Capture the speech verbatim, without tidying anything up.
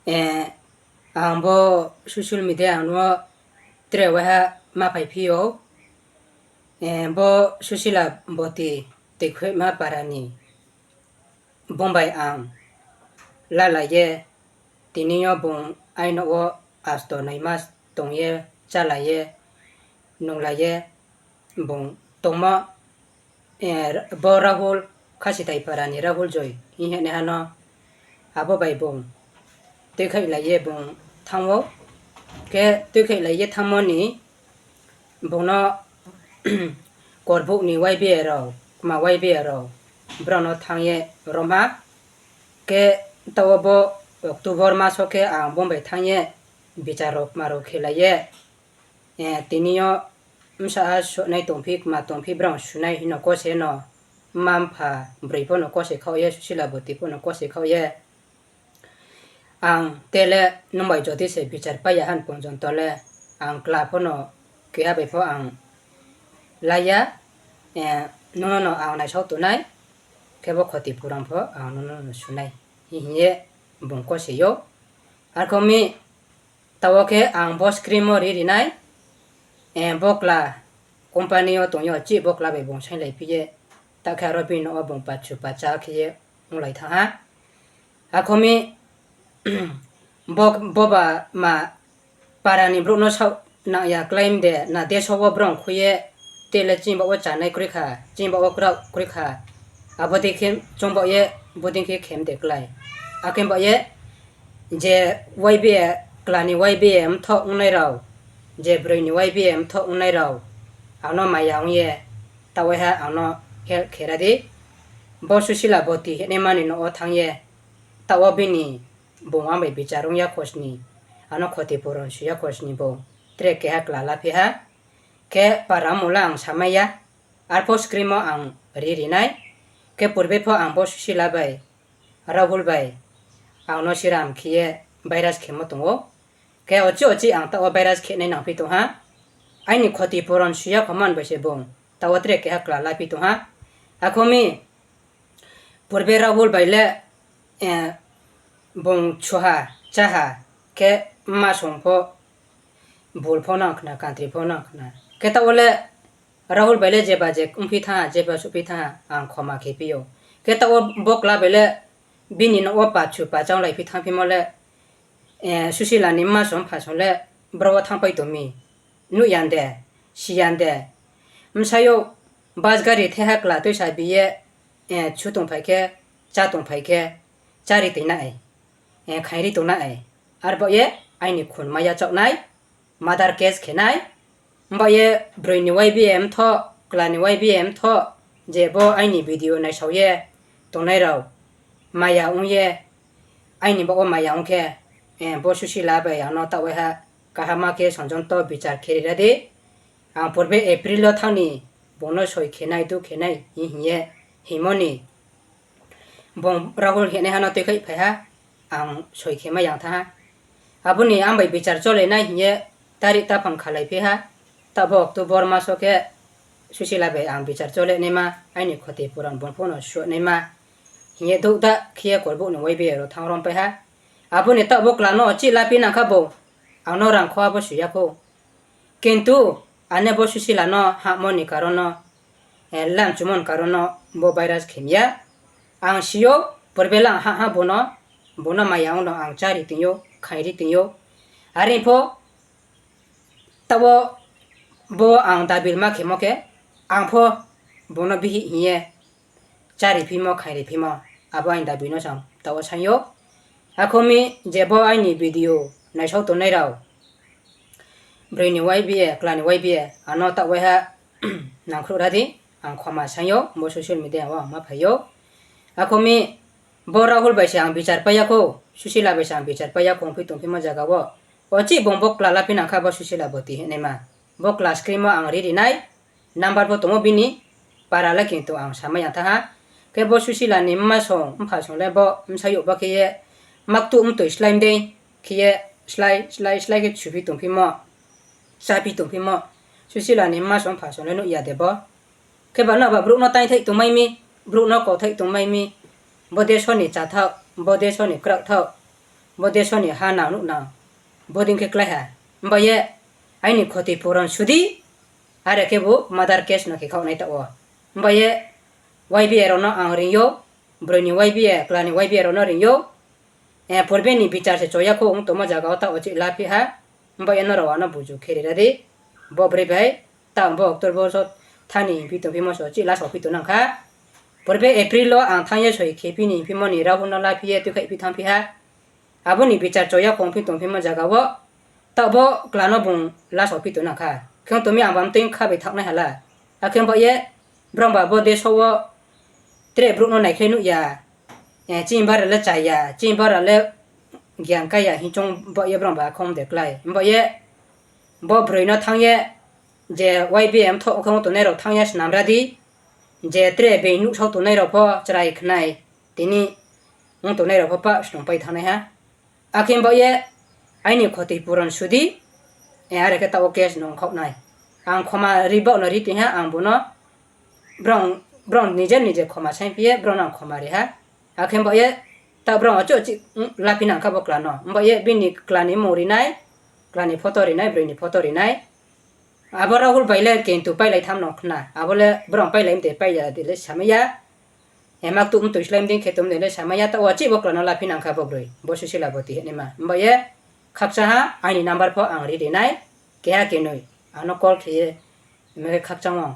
Eh, ang bo social media ang no tre waiha ma phaiphi ou. Eh, bo Susila Boti Tuikhoihma para ni bung bai ang lalai ye, tini yo bung aino wo asto nai mas tong ye, chálai ye, nunglai ye, bung tongmo, eh, bo Rahul, Khasithai para ni Rahul Joy hing ye naiha no, abo bai bung tuikhaihlai ye bung thanng ou. Khe tuikhaihlai ye thanngmo ni bung no Korbouh ni Y B A rao, kma Y B A rao, brao no thanng ye rom ha. Khe taoh wo bo October mas wo khe ang bung bai thanng ye bichar rao kma rao khelai ye, eh, tini yo bsa ha suhnai tongphi, kma tongphi, brao sunai hing no kose no, mma mpha broi pho no kose khaoh ye, Susila Boti pho no kose khaoh ye, ang te le nung bai jodi se bichar pai ya han pong jonto le, ang kla pho no keha bai pho ang la ya, eh, nung no no ang naisao tongnai, khe bo khoti puron pho ang nung no no sunai, hing ye bung kose ou. Arphuh mi taoh wo khe ang bo screen wo ri ri nai, eh, bo kla company yo tong yo chih bo kla bai bung sainglaiphi ye, ta khe aro bini no wo bung pachu pacha khe ye onglai thanng ha. Akho mi bo, bo ba ma para ni brouh no saoh nang ya claim de, na deso wo brao khui ye, te le chini baoh wo chánai kroi kha, chini baoh wo kraoh kroi kha, abo dei khe chung baoh ye, bodei khe khem de klái. Akhe baoh ye, je Y B A, kla ni Y B A mthoh ongnai rao, je broi ni Y B A mthoh ongnai rao, ang no maya ong ye, taoh waiha ang no help khe ra di. Bo Susila Boti hingnaima ni nouh wo thanng ye, taoh wo bini bung ang bai bichar ong ya khosni, ang no khoti puron su ya khosni bung tre keha kla laphi ha. Khe para mung le ang samai ya, arphuh screen wo ang ri ri nai. Khe purbe pho ang bo Susila bai, Rahul bai, ang no siram khe ye virus khemo tong ou. Khe ochi ochi ang taoh wo virus khenai nangphi tong ha. Aini khoti puron su ya kho man bai se bung taoh wo tre keha kla laphi tong ha. Akho mi purbe Rahul bai le, eh, bung chuha, cháha, khe mma song pho, bul pho nang khna, kantri pho nang khna. Khe taoh wo le Rahul bai le jeba je ongphi thanng ha, jeba suhphi thanng ha, ang khoma khe phi ou. Khe taoh wo bo kla bai le bini nouh wo pachu pacha ong laiphi thanngphimo le, eh, Susila ni mma song mpha song le brao wo thanngpai tong mi. Nuh ya de, si ya de. Bsayouh bus gari thaiha kla tuisa bi ye, eh, chu tongphai khe, chá tongphai khe, chári tong nai, eh, khairi tong nai. Arbaoh ye aini khun ma yachaoh nai, murder case khe nai. Mbaoh ye broi ni Y B A mthoh, kla ni Y B A mthoh, je bo aini video naisao ye tongnai rao maya ong ye, aini baoh wo maya ong khe, eh, bo Susila bai ang no taoh waiha kaham khe sonjonto bichar khe ri ra di. Ang purbe April wo thanng ni bung no soi khe nai, du khe nai hing hing ye hingmo ni bung Rahul hingnaiha no tuikhaih phai ha, ang soi khe mai yang thanng ha. Abo ni ang bai bichar chole nai hing ye tarik taphang khalaiphi ha. Taoh bo October mas wo khe Susila bai ang bichar chole naima, aini khoti puron bung pho no suh naima hing ye douhda khe ye Korbouh ni Y B A rao thanng rompai ha. Abo ni taoh bo kla no chih laphi nang kha bo, ang no rang kho abo su ya khou. Kintu ane bo Susila no hahmo ni karon no, eh, lamchumo ni karon no bo virus khem ya. Ang si ou, purbe le ang hah ha bung no, bung no maya ong no ang chári tong ou, khairi tong ou. Are pho taoh wo bo ang dabil ma khemo khe, ang pho bung no bihih hing ye chári phimo, khairi phimo, abo aini dabi no sang taoh wo saing ou. Akho mi je bo aini video naisao tongnai rao, broi ni Y B A, kla ni Y B A, ang no taoh waiha nangkhruh ra di, ang khoma saing ou, bo social media wo ang ma phai ou. Akho mi bo Rahul bai se ang bichar pai ya khou, Susila bai se ang bichar pai ya khou, ongphi tongphimo zaga wo. Ochih bung bo kla laphi nang kha bo Susila Boti hingnai ma. Bo kla screen wo ang ri ri nai, number pho tong ou bini, para le kintu ang samai yang thanng ha. Khe bo Susila ni mma song, mpha song le bo bsayouh ba khe ye, maktuh mtoi slái mdei khe ye, slái, slái, slái khe chuphi tongphimo, cháphi tongphimo, Susila ni mma song mpha song le nuh ya de bo. Khe ba no ba brouh no taingthaih tongmai mi, brouh no kauthaih tongmai mi, bo deso ni cháthaoh, bo deso ni kraohthaoh, Bo deso ni ha nang nuh nang, bodei khe klái ha. Himba ye aini khoti puron su di, are khebu murder case no khe khaoh nai taoh wo. Himba ye Y B A rao no ang reing ou, broi ni Y B A, kla ni Y B A rao no reing ou. Purbe ni bichar se choya kho ong tongmo zaga wo taoh wo chih laphi ha. Himba ye nrao ano buzu khe ri ra di. Bo broi bai, taoh bo October so thanng ni hingphi tongphimo so chih lasao phi tong nang kha. Purbe April wo ang thanng ye soi khephi ni hingphimo ni Rahul no laphi ye tuikhaihphi thanngphi ha. Abo ni bichar choya kho ongphi tongphimo zaga wo, taoh bo kla no bung lasao phi tong nang kha. Khe ong tong mi ang bam tui kha bai thanng nai ha la. Akhe himba ye brao ba bo deso wo tre brouh no naikhlai nuh ya, chini bara le chaya, chini bara le gian kái ya hing choung ba ye brao ba khom de klái. Himba ye bo broi no thanng ye, je Y B A mthoh khe ong tongnai rao thanng ye snam ra di, je tre being nuhsao tongnai rao pho chrai khnai, tini ong tongnai rao pho pah snungpai thanng nai ha. Akhe himba ye aini khoti puron su di, are khe taoh wo case no ongkhaoh nai. Ang khoma ri baoh no ri tong ha, ang bung no, brao nije nije khoma saingphi ye brao no ang khoma ri ha. Akhe himba ye taoh brao achouh chih laphi nang kha bo kla no. Himba ye bini kla ni mmung ri nai, kla ni photo ri nai, broi ni photo ri nai. Abo Rahul bai le kintu pailai tham no khna. Abo le brao pailai mde pai ya de le samai ya. Maktuh mtoi slái mdei khe tong de le samai ya, taoh wo chih bo kla no laphi nang kha bo broi. Bo Susilaboti hingnaima. Himba ye khakchang ha, aini number pho ang ri ri nai. Keha kenoi ano call khe ye, himba khe khakchang o.